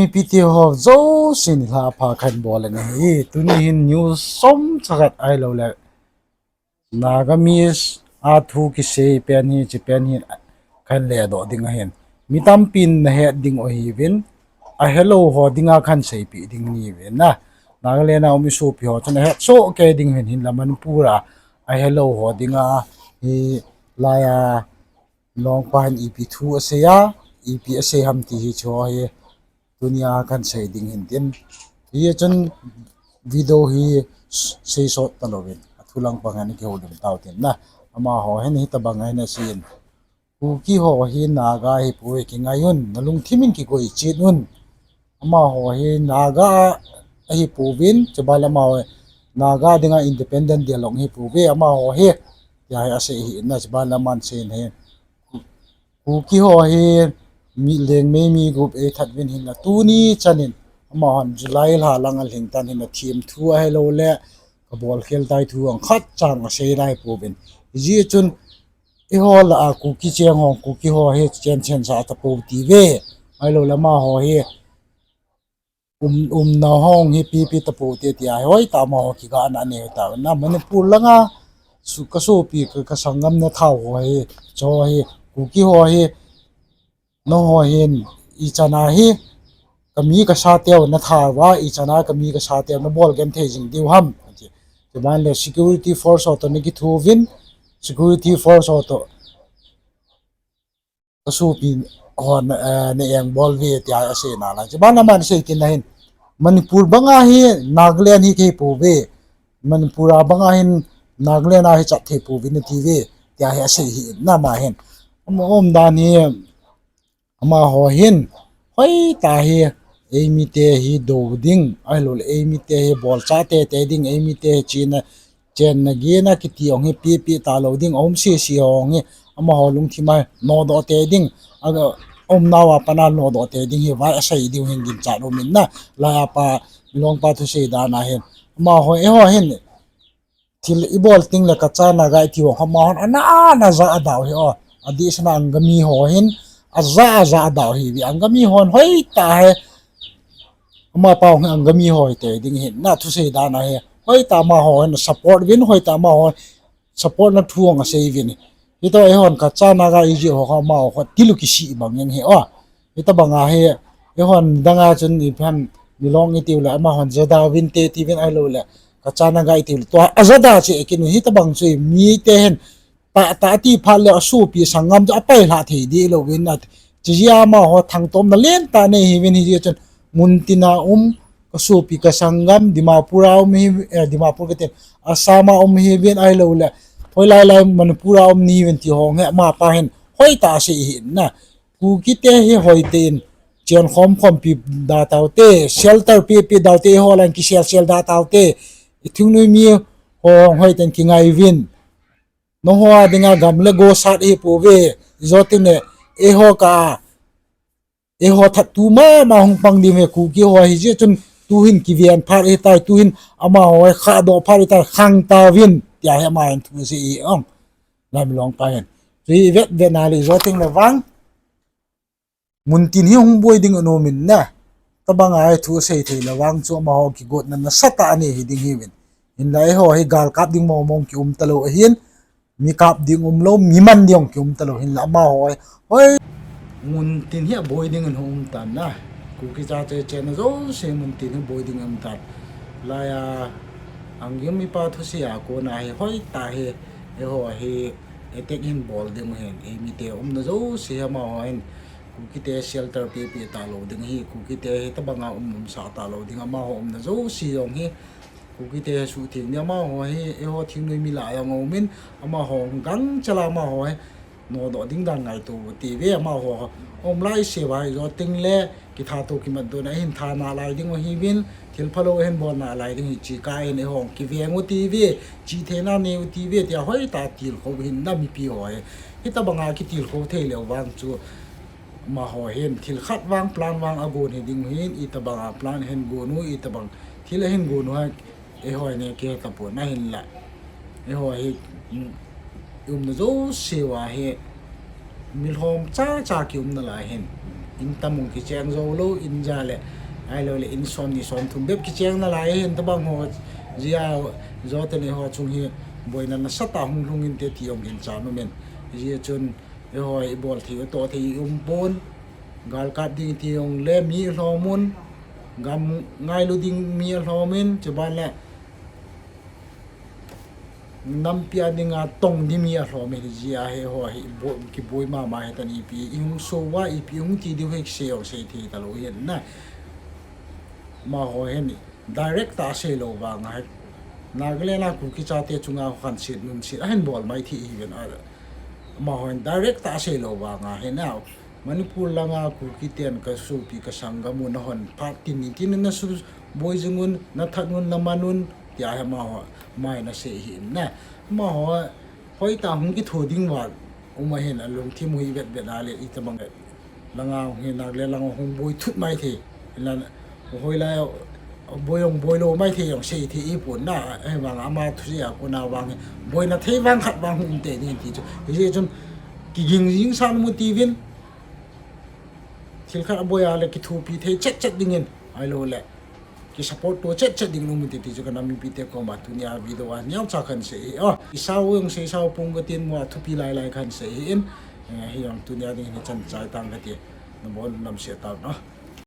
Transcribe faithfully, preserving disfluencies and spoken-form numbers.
Mipi te ho jouse nilhah pha kahin bol in ahi. Tuni hin news som chakhat ahilou le Nagamese a thu kisei pen hi, hiche pen hi kahin ledoh ding ahin. Mi tampin nahet ding u ahiuvin, ahelou ho dinga kahin seipeh ding ahiuvin na. Nagaland a um isopi ho chun ahet soh kei ding ahin, hinla Manipur a ahelou ho dinga hilai a Longpa hin ipi thu asei a, ipi asei ham ti hiche ho hi tunia kahin sei ding ahin tin. Hichun video hi seisot talouvin, athu lang pang hin kihoulim tau tin na. Amaho hin hitobang ahin aseiyin. Kuki ho hi Naga ahipoi, kingai un, nalungthim in kikoi chet un. Amaho hi Naga ahipouvin, chuban le amaho Naga dinga independent ding jong ahipouve, amaho hi, tia hi asei ahin na, chuban le aman aseiyin ahi. Kuki ho hi mi, Liangmei mi group eithat uvin hinla tuni chanin, amahon July lha lang alhing tan hinla themthu ahilou le kabolkhel tai thu jong khatcha asei nahipouvin. Hijeh chun eiho lah a Kuki cheng ho, Kuki ho hi chenchen sah tapou tiuve, ahilou le amaho hi um, umna hung hi pipi tapou te tia hi hoitah amaho kigahna anei tauvin na. Manipur langa su, kasopi ka, kasanggam nathat ho hi, chu hi, Kuki ho hi, nangho hin ichan a hi kami kasateu nathat uva, ichan a kami kasateu nabol genthei jing diu ham, ati. Chuban le security force ho toh nakithouvin, security force ho toh kasopi hon, eh, na engbol uve tia asei nalai. Chuban aman asei kit na hin, Manipur banga hi Nagaland hi kihipouve, Manipur a banga hin Nagaland a hi chat thei pouve natiuve, tia hi asei ahin na ama hin. Ama umdan hi, amaho hin hoitah hi eimite hi dou ding, ahilou le eimite hi bolchah teitei ding, eimite hi chena, chenna gehna kiti jong hi pipi talou ding, aum sese jong hi amaho lungthim a nodoh tei ding, aumnauva pat a nodoh tei ding hi vai asei diu hin ginchat aumin na, laiya pa, Milongpa thusei dan a hin. Amaho, eiho hin thil ibol tengle Kacha Naga iti ho amahon ana, ana jah a adau hi o. Adeh sena Angami ho hin ajah, ajah adau ahiuve. Angami hon hoitah hi, amapa hung hi Angami ho hite ding ahin na, thusei dan a hi hoitah amaho hin support uvin, hoitah amaho support na thu jong asei uvin. Hitoh eihon Kacha Naga ijeh ho kha amaho kha til u kisih bang jeng hi o. Hitobanga hi, eihon danga chun ipi ham, Milong itiu le amahon Jada uvinte tiuvin, ahilou le Kacha Naga itiu le tua a Jada chu ekin u, hitobang chu mite hin tahtah ati phat le asopi sanggam chu apailhah thei deh louvin ati. Chujeh a amaho thangtomna lentah anei ahiuvin, hijeh chun muntin a um kasopi kasanggam Dimapur a um hi, eh, Dimapur katin, Assam a um ahiuvin, ahilou le hoilai lai Manipur a um nahiuvin ti ho hi amapa hin hoitah asei ahin na. Kukite hi hoitah in chenkhom khompi da taute, shelter pipi da taute, eiho lang kisel sel da taute, ithingnoi mi ho hoitah in kingai uvin. Nangho a dinga gam le go sat ahipouve, ijou tengle eiho kah a, eiho thattu mama hung pang diu ahi. Kuki ho hijeh chun tuhin kiven phat ahitai, tuhin amaho hi khahdoh phat ahitai, khang tauvin, tia hi ama hin thu asei ahi ong. Lai Milongpa hin. Chu hi ivet vet na le ijou tengle vang muntin hi hung boi ding aumin na. Tobanga hi thu asei thei le vang chu amaho kigotna nasatah anei hi ding ahiuvin. Hinla eiho hi gal kap ding mong mong kium talou ahin, mi kap ding umlou, mi man ding jong kium talou, hinla amaho hi hoi muntin hi aboi dingin hung um tan na. Kuki chate chenna jouse muntin hi boi dingin um tan. Laiya Angami pa thusei a kona hi hoitah hi eiho hi attack hin bol diu ahin, eimite umna jouse hi amaho hin Kukite shelter pipi talou ding ahi, Kukite hitobanga um umsah talou ding, amaho umna jouse jong hi Kukite hi suhtheng ding, amaho hi eiho thingnoi mi lah a jong aumin, amaho gangchel a amaho hi nodoh ding dan ngaito u tiuve, amaho um laiseuva ijou tengle kithat to kimatdona ahin tha nalai ding u ahiuvin, thil phalou ahin bol nalai ding ahi, chukah hin eiho kiveng u tiuve, chihtheina nei u tiuve, tia hoitah tilkhou ahin na mipi ho hi. Hitobanga kitilkhou thei leu vang chu amaho hin thil khat vang plan vang agon hi ding u ahin, itobanga plan ahin gon u, itobang thil ahin gon u hi eiho in kihe tapon ahinla. Eiho hi, um, umna jouseuva hi milhom chacha kiumna lai hin In tam hung kicheng jou lou in ja le, ahilou le in som ni som thum bep kicheng nalai hin tabang ho jia, jo teni ho chung hi boina nasatah hung lhung inte ti jong ginchat um in. Hijeh chun eiho ibol thei u toh thei um pon, galkap ding ti jong le mi alhom un, gam ngailu ding mi alhom in, chuban le nampi a dinga tong ding mi alhom in, hijeh a hi eiho hi boi, kiboi mama hitan, ipi ihung so uva, ipi ihung ti diu hi kisei jong sei thei talou hin na. Amaho hin direct tah a seilou vanga hi Nagaland a Kuki chate chunga khanset nunset ahin bol mai thei hiuvin a. Amaho hin direct tah a seilou vanga hi na, Manipur langa Kuki ten kasopi kasanggam u nahon phat tin ni tin na suboi jing un, nathat un, naman un, tia hi amaho, amaho hin asei hi in na. Amaho hoitah hung kitho ding val um ahin, alungthim u hi vetvet a le itabang langa hung hi Nagaland langa hung boi thut mai thei. Hinla hoilai boi jong boilou mai thei jong sei thei hipon na, ahivang ama thusei a kona vang hi boina thei vang khat vang hung um tei ding ti chu. Hijeh chun kiging jing san mu tiuvin, thil khat aboi a le kithopi thei chet chet dingin, ahilou le kisupport to chet chet ding um inte ti chu kanam mipite koma tunia video a neocha kahin sei hi. O, isao jong sei sao pong katin, mo a thupi lai lai kahin sei hi in, eh, hijong tunia ding hin hichan chai tang kati, nabon namse tauvin o.